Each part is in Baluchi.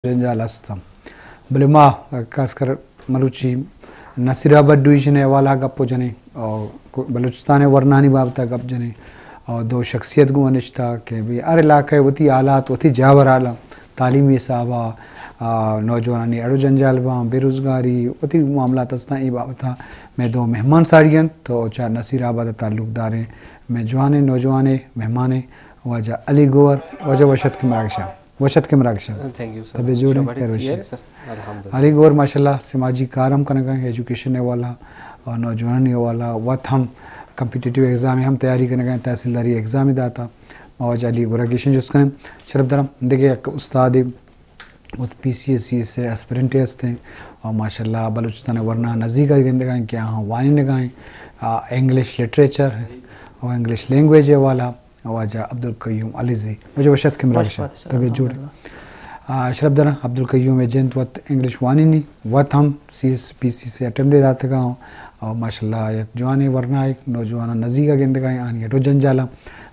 جنجال است انت۔ بلے ما خاص کر مروچی نصیر آباد ڈویژن ءِ حوالہ ءَ گپ ءَ جنیں اور بلوچستان ءِ ورنانی بابت ءَ گپ جنیں اور دو شخصیت گوں نشتہ کہ بھئی ہر علاقہ ءِ وتی حالات، وتی جاور حال، تعلیمی حساب ءَ، آ، نوجوانانی اڑ و جنجال باں، بے روزگاری، وتی معاملات استاں، اے بابت ءَ مئے دو مہمان ساڑی انت تو چہ نصیر آباد ءَ تعلق داریں مئے جوانیں نوجوانیں مہمانیں واجہ علی گوہر۔ واجہ وش اتکے مراگش ءَ۔ وش اتکے مراگش ءَ۔ Thank you sir. طبیعت جوڑ ایں؟ شاباش، خیر وشی؟ خیر سر۔ الحمدللہ۔ علی گور ماشاءاللہ سماجی کار ہم کنگا ایں، ایجوکیشن ءِ حوالہ اور نوجوانانی حوالہ، وت ہم کمپیٹیٹیو ایگزام ہم تیاری کنگا ایں، تحصیلداری ایگزام داتا۔ ما واجہ علی گورا گیشیں جست کنیں۔ شرف دارم دگہ یک استاد وت پی سی ایس سی سے اسپرنٹ ہستیں اور ماشاءاللہ بلوچستان ورنا نزیک گندگا ایں کہ آہاں وانینگا ایں، آ، انگلش لٹریچر اور انگلش لینگویج ءِ حوالہ۔ واجہ عبدالقیوم علیزی۔ واجہ وش اتکے مراگش ءَ۔ وش بات سر، طبیعت جوڑ؟ الحمدللہ۔ آ، شرف داراں عبدالقیوم ءِ جند وت انگلش وانینی، وت ہم سی ایس پی سی سے اٹیمپٹ داتگا اوں اور ماشاءاللہ یک جوانیں ورنائے نوجواناں نزیک ءَ گندگا ایں، آنی اڑ و جنجالاں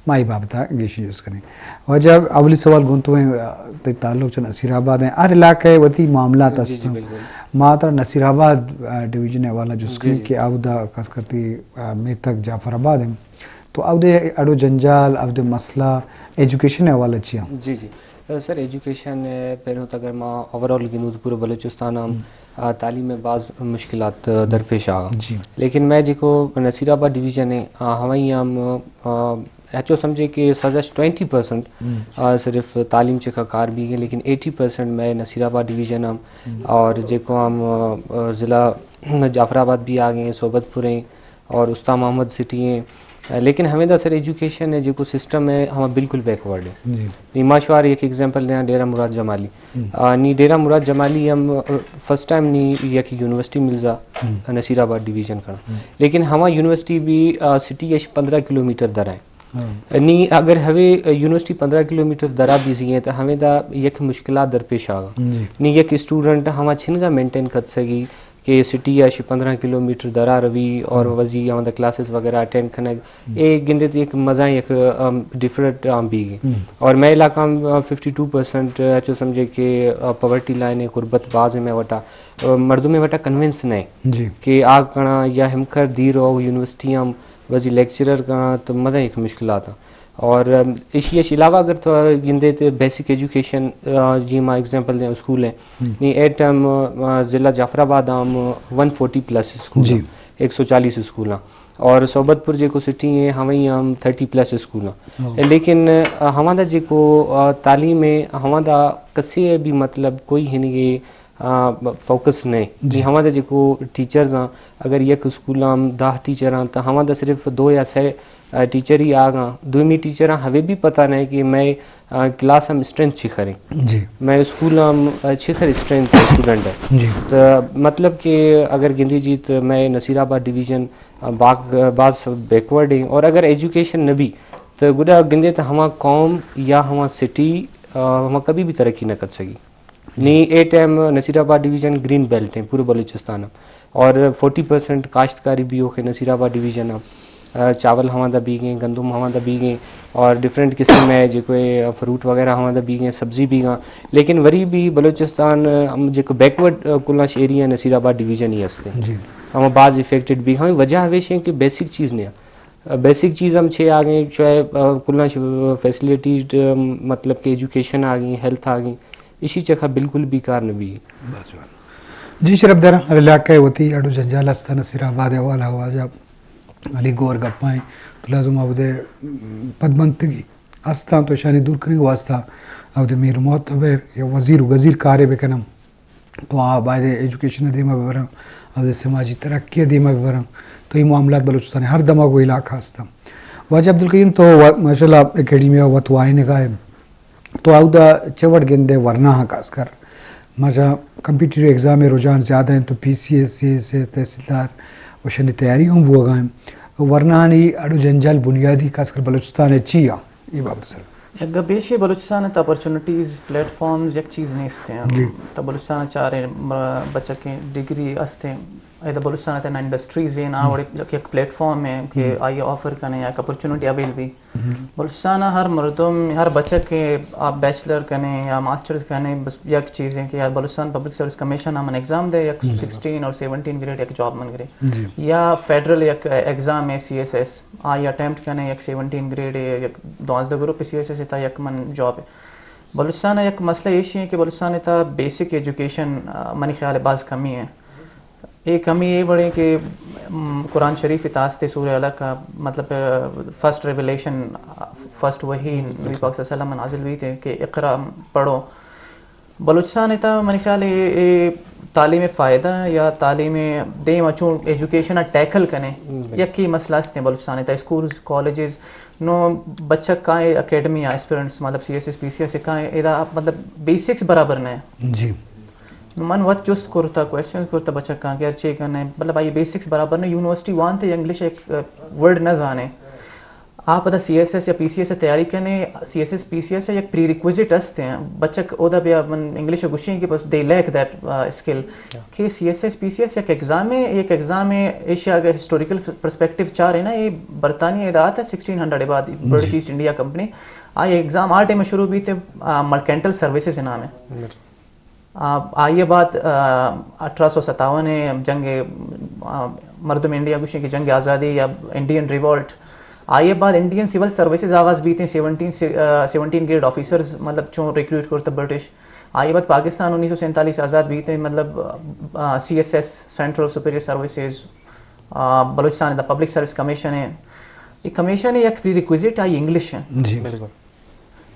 ما اے بابت ءَ گیشیں جست کنیں۔ واجہ اولی سوال گوں تو ایں، آ، تئی تعلق چہ نصیر آباد ایں، ہر علاقہ ءِ وتی معاملات جی، جی، استاں۔ بالکل۔ ما ترا نصیر آباد، آ، ڈویژن ءِ حوالہ جست جی، کنیں جی۔ کہ اودا خاص کر تئی، آ، میتگ جعفر آباد ایں۔ تو اودے اڑ و جنجال، اودے مسئلہ، ایجوکیشن ءِ حوالہ چی ایں؟ جی، جی۔ سر، ایجوکیشن ءِ پیرو تو اگر ما اوورآل گنوت پورے بلوچستان ہم، ہم۔ آ، تعلیم ءِ باز مشکلات، آ، درپیش آگا۔ جی۔ لیکن مئے جیکو نصیر آباد ڈویژن ایں، آ، ہمائی ہم، آ، ہچو سمجھے کہ سزش ٹوئنٹی پرسنٹ، ہم۔ آ، صرف تعلیم چکا کار بیگ ایں، لیکن ایٹی پرسنٹ مئے نصیر آباد ڈویژن ہم، ہم۔ اور جیکو ہم، آ، آ، ضلع جعفر آباد بھی آگے ایں، صحبت پور ایں، اور استاد محمد سٹی ایں۔ لیکن ہمیں دا سر ایجوکیشن ءِ جیکو سسٹم ایں، ہما بالکل بیکورڈ ایں۔ جی۔ نی ما شوار یک ایگزامپل دیاں، ڈیرہ مراد جمالی۔ ہم۔ آ، نی ڈیرہ مراد جمالی ہم، آ، فرسٹ ٹائم نی یک یونیورسٹی ملزا، ہم۔ نصیر آباد ڈویژن کنا۔ ہم۔ لیکن ہما یونیورسٹی بھی، آ، سٹی اش پندرہ کلومیٹر درا ایں۔ ہاں۔ نی اگر ہوے یونیورسٹی پندرہ کلومیٹر درا بیزی ایں تو ہمیں دا یک مشکلات درپیش آگا۔ جی۔ نی یک اسٹوڈنٹ ہما چھنگا مینٹین کت سگی کہ سٹی اش پندرہ کلومیٹر درا روی اور ہم۔ وزی آن دا کلاسز وغیرہ اٹینڈ کنگ، ہم۔ اے گندے تو یک مزہ یک، ام، ڈفرنٹ، ام، بیگ ایں۔ ہم۔ اور مئے علاقہ ہم، آ، ففٹی ٹو پرسنٹ ہچو سمجھے کہ، آ، پاورٹی لائن ایں، غربت باز ایں مئے وٹا، آ، مردم مئے وٹا کنونس نہ ایں جی۔ کہ آ کنا یا ہمکر دیر ہو یونیورسٹی ہم وزی لیکچرر کنا تو مزہ یک مشکلات ایں۔ اور، ام، ایشی اش علاوہ اگر تو گندے تو بیسک ایجوکیشن، آ، جی ما ایگزامپل دیں اسکول ایں۔ ہم۔ نی اے ٹائم، آ، ضلع جعفر آباد ہم ون فورٹی پلس اسکول جی۔ ایں، ایک سو چالیس اسکول ایں۔ اور صحبت پور جیکو سٹی ایں، ہمائی ہم تھرٹی پلس اسکول ایں۔ ہاں۔ لیکن، آ، ہمادا جیکو، آ، تعلیم ایں، ہمادا کسے بھی مطلب کوئی ہنگے آ، فوکس نہ ایں۔ جی۔ ہمادا جیکو ٹیچرز ایں، اگر یک اسکول ہم دہ ٹیچر ایں، تو ہمادا صرف دو یا سے، آ، ٹیچر ہی آگا۔ دومی ٹیچر ایں، ہوے بھی پتہ نہ ایں کہ مئے، آ، کلاس ہم اسٹرینتھ چی کریں۔ جی۔ مئے اسکول ہم، آ، چی کر اسٹرینتھ اسٹوڈنٹ ایں۔ جی۔ تو مطلب کہ اگر گندی جی تو مئے نصیر آباد ڈویژن، آ، باغ-، باز بیکورڈ ایں اور اگر ایجوکیشن نہ بی تو گڈا گندے تو ہما قوم یا ہما سٹی، آ، ہما کبھی بھی ترقی نہ کر سکی۔ نی اے ٹائم نصیر آباد ڈویژن گرین بیلٹ ایں پورے بلوچستان ءَ، اور فورٹی پرسنٹ کاشتکاری بھی اوکے نصیر آباد ڈویژن ءَ۔ آ، چاول ہمادا بیگ ایں، گندم ہمادا بیگ ایں، اور ڈفرنٹ قسم ءِ جیکو اے فروٹ وغیرہ ہمادا بیگ ایں، سبزی بیگ ایں۔ لیکن وری بھی بلوچستان، آ، ہم جیکو بیکورڈ، آ، کلاں ایریا نصیر آباد ڈویژن ہی ہستے۔ جی۔ ہم باز افیکٹڈ بیگ ایں، وجہ ہمیش ایں کہ بیسک چیز نہ ایں۔ بیسک چیز ہم چے آگیں، چوئے، آ، کلاں فیسلٹی، آ، مطلب کہ ایجوکیشن آگیں، ہیلتھ آگیں، ایشی چکا بالکل بھی کار نہ بی۔ بس والا۔ جی شرف داراں، ہر علاقہ ءِ وتی اڑ و جنجال ہستاں، نصیر آباد ءِ حوالہ واجہ علی گور گپائیں، تو لازم آ اودے، م، پدمنتگی ہستاں، تو اشانی دور کنگ واسطہ اودے میر معتبر یا وزیر و گزیر کارے بکنم۔ تو آ باید ایجوکیشن ءِ دیما ببراں، از سماجی ترقی ءِ دیما ببراں، تو اے معاملات بلوچستان ءِ ہر دمگ و علاقہ ہستاں۔ واجہ عبدالقیوم تو و-، ماشاءاللہ اکیڈمی ءَ وت وانینگا ئے، تو اودا چہ وڑ گندے ورناہاں خاص کر؟ ماشاءاللہ کمپیٹیٹیو ایگزام ءِ رجحان زیادہ انت تو پی سی ایس سی سے تحصیلدار و اشانی تیاری ہم بوگا انت۔ ورناہانی اڑ و جنجال بنیادی خاص کر بلوچستان ءَ چی آ؟ اے بابت سر۔ یک گپ ایشی، بلوچستان ءِ تہ اپرچونیٹیز، پلیٹ فارمز یک چیز نیست ہیں۔ جی۔ تہ بلوچستان ءَ چاریں م-، بچکیں ڈگری است ہیں۔ ادا بلوچستان ءِ تہ نہ انڈسٹریز ہیں، نہ ہم۔ وڑے یک، یک پلیٹ فارم ہے کہ ہم۔ آئی آفر کنے یا یک اپرچونیٹی اویل بھی۔ ہم۔ بلوچستان ءَ ہر مردم، ہر بچک کہ آپ بیچلر کنے یا ماسٹرز کنے، بس یک چیز ہے کہ یار بلوچستان پبلک سروس کمیشن ءَ من ایگزام دے، یک ہم۔ سکسٹین اور سیونٹین گریڈ یک جاب من گرے۔ جی۔ یا فیڈرل یک ایگزام ہے سی ایس ایس، آئی اٹیمپٹ کنے، یک سیونٹین گریڈ ہے، یک دوازدہ گروپ سی ایس ایس تہ یک من جاب ہے۔ بلوچستان ءَ یک مسئلہ ایشی ہے کہ بلوچستان ءِ تہ بیسک ایجوکیشن، آ، منی خیال ءَ باز کمی ہے۔ اے کمی اے وڑیں کہ، م، قرآن شریف ءِ تہ است سورہ علق ءَ، مطلب، آ، فرسٹ ریویلیشن، آ، فرسٹ وحی نبی پاک صلی اللہ علیہ وسلم ءَ نازل بیت کہ اقرا، پڑھو۔ بلوچستان ءِ تہ منی خیال ءَ اے، اے تعلیم ءِ فائدہ یا تعلیم ءِ دیم ءَ چون ایجوکیشن ءَ ٹیکل کنے، بالکل۔ یکے مسئلہ است بلوچستان ءِ تہ اسکولز، کالجز، نو بچک کائیں اکیڈمی ءَ، ایسپیرنٹس، مطلب سی ایس ایس، پی سی ایس کائیں، ادا مطلب بیسکس برابر نہ۔ جی۔ نو من وت جست کرتا، کوئسچنز کرتا بچکاں کہ یار چے کنے، مطلب آئی بیسکس برابر نہ، یونیورسٹی وانتے انگلش یک، آ، ورڈ نہ زانے۔ آپ پدا سی ایس ایس یا پی سی ایس تیاری کنے، سی ایس ایس، پی سی ایس یک پری ریکویزٹ است ہیں۔ بچک اودا بیا من انگلش گوشیں کہ بس they lack that, آ، اسکل۔ کہ سی ایس ایس، پی سی ایس یک ایگزام ہے، یک ایگزام ہے، ایشیا اگر ہسٹوریکل پرسپیکٹیو چارے نا، یہ برطانیہ ادا آتا سکسٹین ہنڈریڈ بعد، جی۔ برٹش ایسٹ انڈیا کمپنی، آ ایگزام آ ٹائم شروع بیتے، آ، مرکینٹل سروسز نام ہے۔ بالکل۔ آ، آئی بعد، آ، اٹھارہ سو ستاون ء جنگ، آ، مردم انڈیا گوشیں کہ جنگ آزادی یا انڈین ریوولٹ۔ آئی بعد انڈین سول سروسز آغاز بیتیں، سیونٹین سی-، آ، سیونٹین گریڈ آفیسرز، مطلب، چون ریکروٹ کرتا برٹش۔ آئی بعد پاکستان انیس سو سینتالیس آزاد بیتیں، مطلب، آ، C S S, central superior services, آ، بلوچستان دا پبلک سروس کمیشن ہے۔ یہ کمیشن ہے، یک پری ریکویزٹ آئی انگلش ہے۔ جی۔ بالکل۔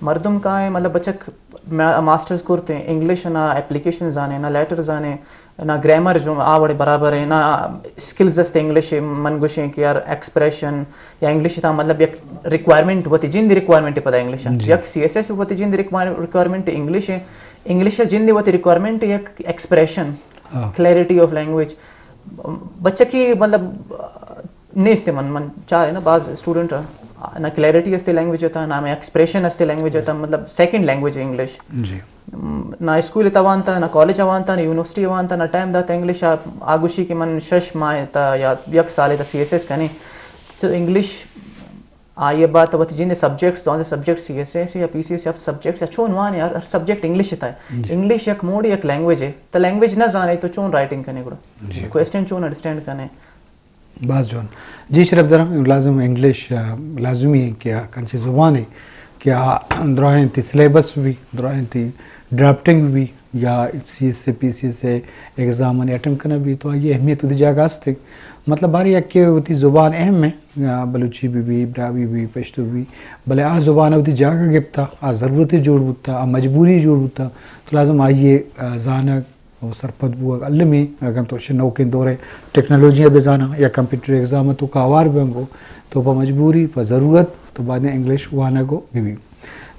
مردم کائیں، مطلب، بچک ما-، ماسٹرز کرتے، انگلش نہ اپلیکیشن زانے، نہ لیٹر زانے، نہ گرامر جو آ وڑے برابر ہے، نہ اسکلز است انگلش ہے۔ من گوشیں کہ یار ایکسپریشن یا انگلش تا مطلب یک ریکوائرمنٹ وتی جند ریکوائرمنٹ پدا انگلش ہے۔ جی۔ یک سی ایس ایس وتی جند ریکوائر-، ریکوائرمنٹ انگلش ہے۔ انگلش جند وتی ریکوائرمنٹ یک ایکسپریشن، ہاں۔ Clarity of language. بچکی مطلب نیست من، من چارے نا باز اسٹوڈنٹ نہ کلیئرٹی است لینگویج تا، نہ ہمیں ایکسپریشن است لینگویج تا، مطلب سیکنڈ لینگویج انگلش۔ جی۔ م، نہ اسکول توانتا، نہ کالج وانتا، نہ یونیورسٹی وانتا، نہ ٹائم داتا انگلش آ-، آگوشی کہ من شش ماہ تا یا یک سال تا سی ایس ایس کنی۔ تو انگلش آئی بعد تو وتی جند سبجیکٹس، دوازدہ سبجیکٹ سی ایس ایس یا پی سی ایس، ہفت سبجیکٹس یا چون وان یار، ہر سبجیکٹ انگلش تا۔ جی۔ انگلش یک موڈ یک لینگویج ہے۔ تو لینگویج نہ زانے تو چون رائٹنگ کنے گڑا؟ جی۔ کوئسچن چون انڈرسٹینڈ کنے؟ باز جوان۔ جی شرف درم، لازم انگلش، آ، لازمی ہے کہ آ کنچے زبان ہے کہ آ دراہیں تی سلیبس بھی، دراہیں تی ڈرافٹنگ بھی، یا سی ایس سی، پی سی ایس ایگزام نے اٹیمپٹ کرنا بھی، تو آئی اہمیت وتی جاگہ است ہے۔ مطلب ہر یک کے وتی زبان اہم ہے، آ، بلوچی بھی بھی، براہوئی بھی، پشتو بھی، بلے آ زبان وتی جاگہ گپتا، آ ضرورت جوڑ بوتا، آ مجبوری جوڑ بوتا، تو لازم آئیے، آ، زانگ، و سرپد بوگ المی۔ اگاں تو شے نوکیں دورے ٹیکنالوجی ء بزاناں یا کمپیوٹر ایگزام ء تو کاوار بنگو، تو پہ مجبوری، پہ ضرورت تو بعد انگلش وانگ و بہ بی۔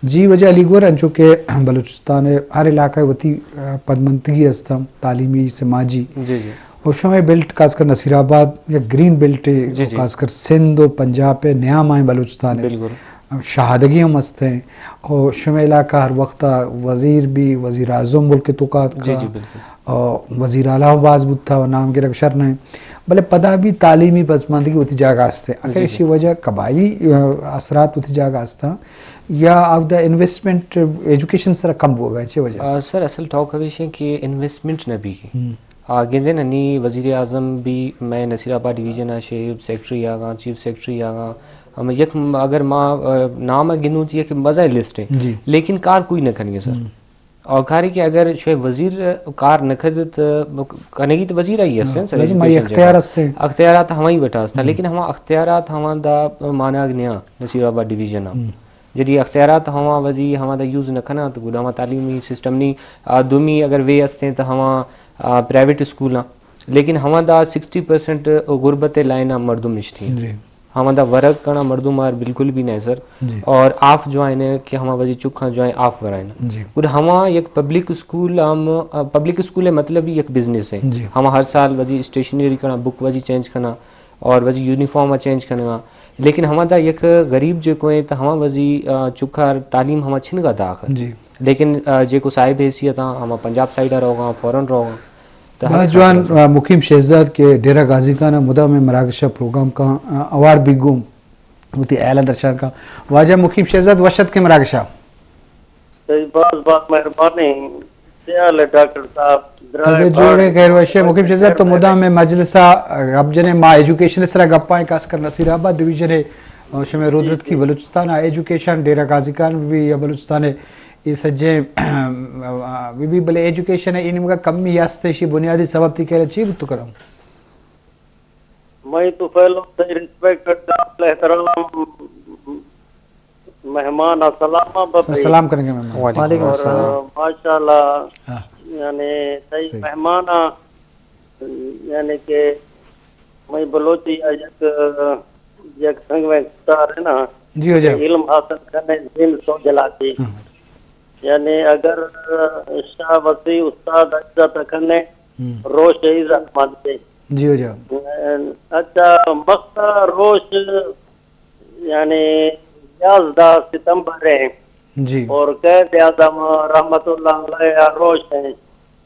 جی واجہ علی گور، انچو کہ بلوچستان ء ہر علاقہ ء وتی، آ، پدمنتگی است، تعلیمی، سماجی۔ جی، جی۔ اور شمئے بیلٹ خاص کر نصیر آباد یا گرین بیلٹ ء، جی، جی۔ خاص کر سندھ و پنجاب ء نیام آئیں بلوچستان ء۔ بالکل۔ شہادگی ہم است ہیں۔ اور شمئے علاقہ ہر وقت وزیر بھی، وزیر اعظم ملک تو کا جی، جی، بالکل۔ اور وزیر اعلیٰ ہم باز بوتا اور نام گرگ شر نہیں۔ بلے پدا بھی تعلیمی پسماندگی وتی جاگہ است ہے۔ اگر جی، جی۔ اسی وجہ قبائلی، آ، اثرات وتی جاگہ است ہیں یا آف دا انویسٹمنٹ ایجوکیشن سر کم ہو گئے، چھ وجہ؟ آ، سر، اصل ٹاک ہمیش ہے کہ انویسٹمنٹ نہ بھی۔ ہم۔ آ، گندے نہ نی وزیر اعظم بھی میں نصیر آباد ڈویژن آ شیب سیکرٹری آگاں، چیف سیکرٹری آگاں، ہم یک م-، اگر ما، آ، نام گنوں تو یک مزہ لسٹ ہے۔ جی۔ لیکن کار کوئی نہ کنگے سر۔ ہم۔ اور کاری کہ اگر شوئے وزیر کار نہ کھد تو کنگی تو وزیر آئی ہستیں ہاں، سر، لازم آئی ایجوکیشن اختیار جگہ۔ ہستیں۔ اختیارات ہمائی بیٹا ہستا، ہم۔ لیکن ہما اختیارات ہما دا مانگ نیا نصیر آباد ڈویژن آ۔ ہم۔ جدی اختیارات ہما وزی ہما دا یوز نہ کنا تو گڑا ہما تعلیمی سسٹم نی، آ، دومی اگر وے ہستیں تو ہما، آ، پرائیویٹ اسکول آ۔ لیکن ہما دا سکسٹی پرسنٹ غربت لائن آ مردم نشتی ہیں۔ جی۔ ہما دا ورک کنا مردم آر بالکل بھی نہیں سر۔ جی۔ اور آف جوائن ہے کہ ہما وزی چکھاں جوائن آف ورائن۔ جی۔ اور ہما یک پبلک اسکول ہم، آ، پبلک اسکول ہے مطلب یک بزنس ہے۔ جی۔ ہما ہر سال وزی اسٹیشنری کنا، بک وزی چینج کنا اور وزی یونیفارم چینج کنا۔ لیکن ہما دا یک غریب جے کو ہیں تو ہما وزی چکار تعلیم ہما چھنگا داخ۔ جی۔ لیکن جے کو صاحب حیثیت ہاں ہما پنجاب سائیڈ روگا، فورن روگا۔ تو بس جوان۔ مقیم شہزاد کے ڈیرہ غازی خان مدام مراگشہ پروگرام کا اوار بیگوم وتی اہل درشان کا۔ واجہ مقیم شہزاد وشت کے مراگشہ۔ صحیح، باز باز مہربانی۔ چے حال ہے ڈاکٹر صاحب؟ درائے طبیعت جوڑ ہے، خیر وش ہے۔ مقیم شہزاد تو مدام میں مجلس گپ جنے، ما ایجوکیشن سرا گپائیں، خاص کر نصیر آباد ڈویژن ہے، شمے رودرت کی بلوچستان ایجوکیشن، ڈیرہ غازی خان بھی یا بلوچستان ہے، یہ سجے بھی، بھی بلے ایجوکیشن ہے، ان کا کمی ہستے شی بنیادی سبب تھی کہ چی بتو کرم۔ میں تو پہلو سے ریسپیکٹ، قابل احترام مہمان، السلام بھائی۔ سلام کریں گے مہمان۔ وعلیکم السلام۔ ماشاءاللہ۔ ہاں۔ یعنی صحیح صحیح۔ مہمان آ، یعنی کہ میں بلوچی آ یک، یک سنگ میں گفتار ہے نا، جی ہو جائے۔ علم حاصل کرنے دین سو جلاتی۔ ہاں۔ یعنی اگر شاہ وسیع استاد اجزا تکنے، ہوں۔ روش عزت مانتے۔ جی ہو جائے۔ اچھا، مقطع روش یعنی یازدہ ستمبر ہیں۔ جی۔ اور قائد اعظم رحمت اللہ علیہ روش ہیں،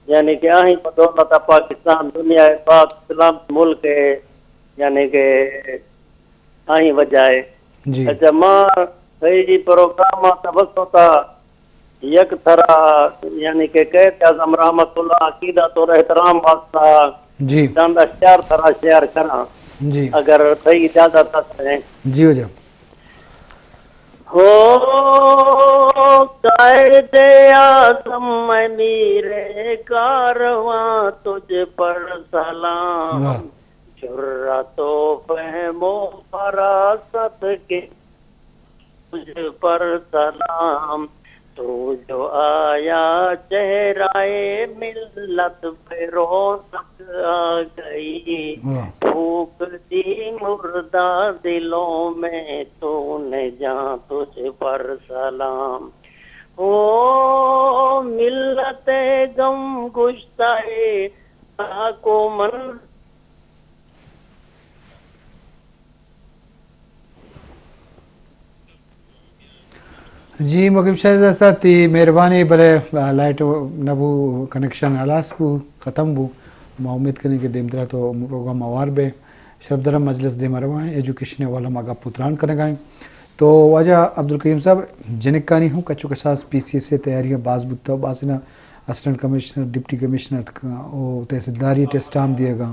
یعنی کہ آہیں بدولت پاکستان دنیا پاک اسلام ملک ہے، یعنی کہ آہیں وجہ ہے۔ جی۔ اچھا، ما صحیح پروگرام توسط یک تھرا، یعنی کہ قائد اعظم رحمت اللہ عقیدت اور احترام واسطہ جی۔ چند اشعار تھرا شیئر کراں، جی۔ اگر تئی اجازت ہے۔ جی ہو جا۔ ہو قائد اعظم امیر کارواں، تجھ پر سلام۔ واہ۔ جرأت و فہم و فراست کے تجھ پر سلام، تو جو آیا چہرہ ملت پہ رونق آ گئی۔ واہ۔ پھونک دی مردہ دلوں میں تو نے جاں، تجھ پر سلام۔ او ملت غم گشتہ خاک و من جی مقیم شہزاد صاحب، تئی مہربانی، بلے لائٹ نہ بو، کنکشن ہلاس بو، ختم بو۔ ما امید کنیں کہ دیمترا تو پروگرام ہوار بے۔ شرف درم مجلس دیما رواں، ایجوکیشن حوالہ ما گپ و تران کنگا ایں۔ تو واجہ عبدالقیوم صاحب، جنکانی ہوں کچو کساس پی سی ایس سی تیاریاں باز بوتا، بازینا اسسٹنٹ کمشنر، ڈپٹی کمشنر اتکاں، او تحصیلداری ٹیسٹ ہم دیگاں،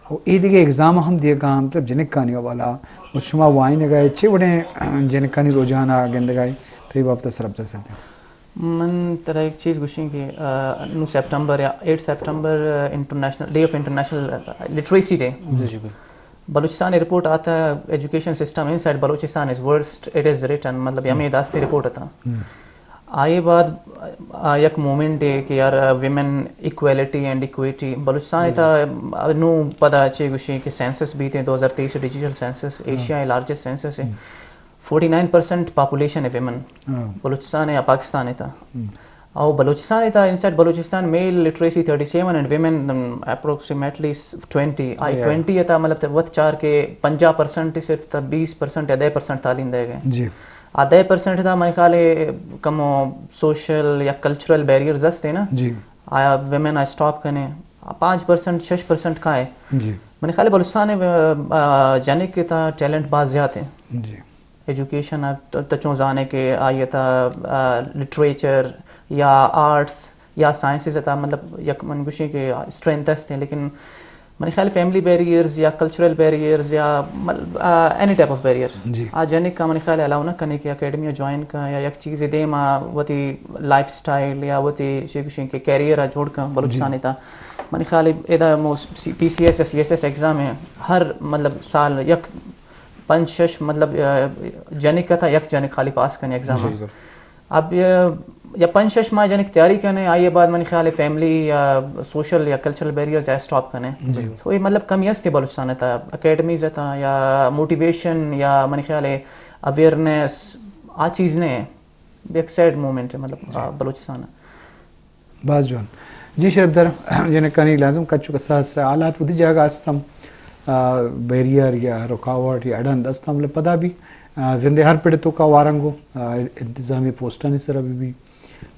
او اے دگہ ایگزام ہم دیگاں، مطلب جنکانی حوالہ۔ او شما وائنگا اے چے وڑیں جنکانی رجحان آ گندگا اے، تئی بابت سرب تسر دیں۔ من ترا ایک چیز گوشیں کہ، آ، نو سپٹمبر یا ایٹ سپٹمبر، آ، international, day of international literacy day. جی، جی، بالکل۔ بلوچستان رپورٹ آتا، education system inside Balochistan is worst it is written, مطلب، ہمیں داستی رپورٹ آتا۔ ہم۔ آئی بعد، آ، یک مومنٹ ہے کہ یار، women equality and equity Balochistan تا، آ، نو پدا چے گوشی کہ سینسس بیتے، دو ہزار تئیس digital census, Asia largest census ہے۔ ہم۔ فورٹی نائن پرسنٹ پاپولیشن ہے ویمن۔ ہاں۔ بلوچستان ہے یا پاکستان ہے تا۔ ہم۔ او بلوچستان ہے تا، inside Balochistan male literacy thirty seven and women approximately twenty. آئی ٹوئنٹی ہے تا، مطلب، وت چار کے پنجاہ پرسنٹ صرف تا بیس پرسنٹ یا دہ پرسنٹ تعلیم دے گئے۔ جی۔ آ دہ پرسنٹ تھا، منی خیال ہے کمو سوشل یا کلچرل بیریئرز ہستے نا۔ جی۔ آیا ویمن آ اسٹاپ کنے، آ پانچ پرسنٹ، شش پرسنٹ کا ہے۔ جی۔ منی خیال ہے بلوچستان ہے، آ، جنک تھا ٹیلنٹ باز زیادہ ہے۔ جی۔ ایجوکیشن ء تو، تو چون زانے کہ آئی ء تھا، آ، لٹریچر یا آرٹس یا سائنسز ء تھا، مطلب، یک من گوشیں کہ اسٹرینتھ است ہیں، لیکن منی خیال فیملی بیریئرز یا کلچرل بیریئرز یا مطلب، آ، اینی ٹائپ آف بیریئر جی۔ آ جنک کا منی خیال الاؤ نہ کنے کہ اکیڈمی جوائن کا یا یک چیز دیم آ وتی لائف سٹائل یا وتی چی گوشیں کہ کیریئر آ جوڑ کا بلوچستان جی۔ تھا۔ منی خیال ادا مو سی-، پی سی ایس یا سی ایس ایس ایگزام ہے، ہر مطلب سال یک پنچ شش مطلب، آ، جنک تھا، یک جنک خالی پاس کنے ایگزام۔ جی، جی۔ اب یہ، یا پنچ شش ماہ جنک تیاری کنے، آئیے بعد منی خیال ہے فیملی یا سوشل یا کلچرل بیریئرز یا اسٹاپ کنے۔ جی۔ تو یہ مطلب کمی ہستی بلوچستان تھا، اکیڈمیز تھا یا موٹیویشن یا منی خیال ہے اویئرنیس، آ چیز نہیں ہے۔ ایک سیڈ مومنٹ ہے مطلب، جی۔ آ، بلوچستان ہے۔ باز جوان۔ جی شرف در، جنکانی لازم کچو کساس حالات وتی جاگہ استم۔ بیریئر یا رکاوٹ یا اڑند است، بلے پدا بھی زندے ہر پڑے تو کا وارنگو انتظامی پوسٹانی سرا بھی بھی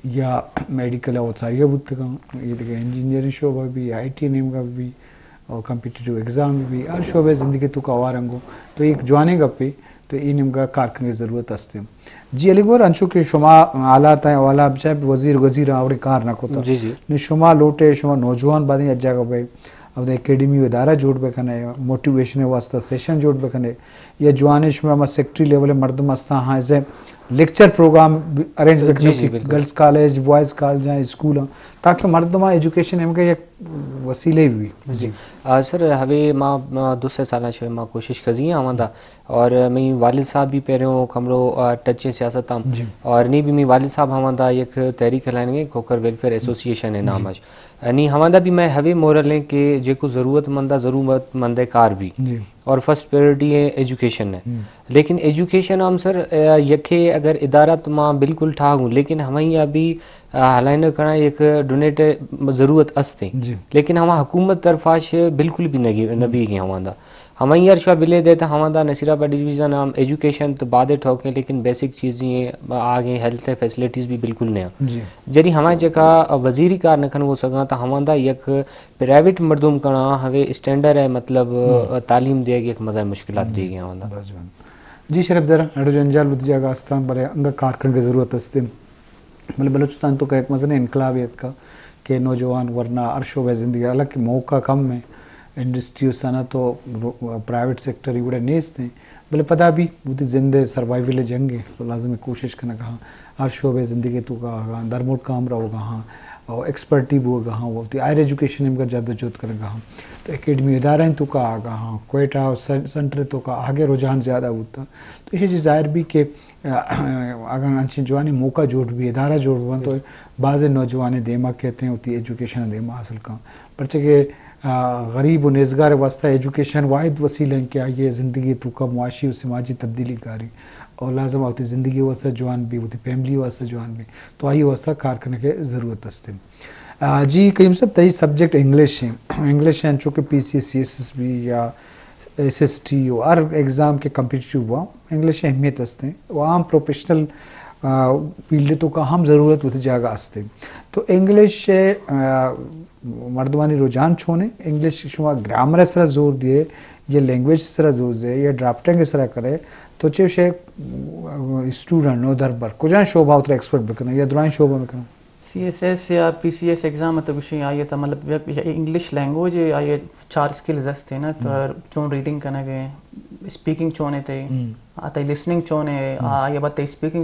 یا میڈیکل او ساریا بوتگاں، یہ دیگه انجینئرنگ شعبہ بھی، آئی ٹی نیمگا بھی، اور کمپیٹیٹیو ایگزام بھی، ہر شعبہ زندگی تو کا وارنگو، تو ایک جوانے گپے، تو اے نیمگا کار کنگے ضرورت ہستے۔ جی علی گور، انچو کہ شما حالات ہیں، حوالہ بچائے وزیر گزیر آوڑے کار نہ کوتا۔ جی، جی۔ نی شما لوٹے، شما نوجوان بادیں یک جگہ بے، اود اکیڈمی و ادارہ جوڑ بکنے، موٹیویشن واسطہ سیشن جوڑ بکنے، یا جوانے شما ہما سیکرٹری لیول مردم ہستا ہاں، ایسے لیکچر پروگرام ارینج بکنے، جی، جی، بالکل۔ گرلز کالج، بوائز کالج ہیں، اسکول ہیں، تاکہ مردم ایجوکیشن ہم کے یک وسیلے بھی۔ جی۔ آ، سر، ہمیں ما، ما دو سے سالہ شوئے ما کوشش کزی ہیں ہماندا، اور میں والد صاحب بھی پیرے ہوں کمرو، آ، ٹچ ہیں سیاست ہم۔ جی۔ اور نی بھی میں والد صاحب ہماندا یک تحریک لائنگے، کھوکھر ویلفیئر ایسوسی ایشن ہے نام جی۔ اش۔ نی ہماندا بھی میں ہوے مورل ہیں کہ جے کو ضرورت مند، ضرورت مند کار بھی۔ جی۔ اور فرسٹ پرائیورٹی ہے ایجوکیشن ہے۔ ہم۔ لیکن ایجوکیشن ہم سر، آ، یکے اگر ادارہ تو ما بالکل ٹھاک ہوں، لیکن ہمیں ابھی، آ، ہلائن کرنا یک ڈونیٹ ضرورت استے۔ جی۔ لیکن ہما حکومت طرف آش بالکل بھی نگی، ہم۔ نبی گی ہماندا۔ ہمیں یار شوا بلے دے تو ہماندا نصیر آباد ڈویژن ہم ایجوکیشن تو بعد ٹھوکیں، لیکن بیسک چیزیں آگے ہیلتھ فیسلٹیز بھی بالکل نہیں۔ جی۔ جری ہمیں جگہ وزیری کار نکن ہو سکا تو ہماندا یک پرائیویٹ مردم کنا ہوے اسٹینڈرڈ ہے، مطلب، ہم۔ تعلیم دے گی یک مزہ مشکلات ہم۔ دی گیا ہوندا۔ بس جوان۔ جی شرف در، اڑو جنجال بوت جاگہ استان، بلے انگا کار کنگے ضرورت استے۔ بلے بلوچستان تو کا یک مزن انقلاب اتکا کہ نوجوان ورنا ہر شعبہ زندگی، حالانکہ موقع کم ہے، انڈسٹری و صنعت و رو-، پرائیویٹ سیکٹر ایوڑے نیست ہیں، بلے پدا بھی بوتی زندے سروائیول جنگ ہے، تو لازم ہے کوشش کنگا ہاں، ہر شعبہ زندگی تو کا آگا ہاں، در ملک ہم روگا ہاں، اور ایکسپرٹی بوگا ہاں، وتی ہائر ایجوکیشن ہم کا جد و جہد کنگا ہاں، تو اکیڈمی ادارہ تو کا آگا ہاں، کوئٹہ اور سن-، سینٹر تو کا آگے رجحان زیادہ ہوتا۔ تو یہ چیز ظاہر بھی کہ اگاں انچیں جوانیں موقع جوڑ بی، ادارہ جوڑ بنت، تو بعض نوجوانیں دیما کیت ہیں، وتی ایجوکیشن دیما حاصل کن۔ پرچہ کہ، آ، غریب و نیزگار واسطہ ایجوکیشن واحد وسیلہ ہیں کہ آئی زندگی توکا معاشی و سماجی تبدیلی کاری اور لازم وتی زندگی واسطہ جوان بی، وتی فیملی واسطہ جوان بی، تو آئی واسطہ کار کرنے کی ضرورت است۔ آ، جی کریم صاحب، تئی سبجیکٹ انگلش ہیں۔ انگلش ہیں، چونکہ P C S, C S S B یا ایس ایس ٹی و ہر ایگزام کے کمپیٹیٹیو ہوا، انگلش اہمیت ہستے و عام پروفیشنل، آ، فیلڈ تو کا ہم ضرورت ہوتی جاگہ ہستے۔ تو انگلش، آ، مردمانی رجحان چونے؟ انگلش شما گرامر سرا زور دیے یا لینگویج سرا زور دیے یا ڈرافٹنگ سرا کرے تو چے شے، آ، اسٹوڈنٹ نو دربر کجا شعبہ اترا ایکسپرٹ بکنے یا درائیں شعبہ بکنے؟ سی ایس ایس یا پی سی ایس ایگزام تو گوشی آئی تا مطلب یک، یک انگلش لینگویج ہے، آئی چار اسکلز ہستے نا، تو ہم۔ چون ریڈنگ کنگ ہے، اسپیکنگ چون ہے تے، ہم۔ آ تئی لسننگ چون ہے، ہم۔ آ، آئی بعد تئی اسپیکنگ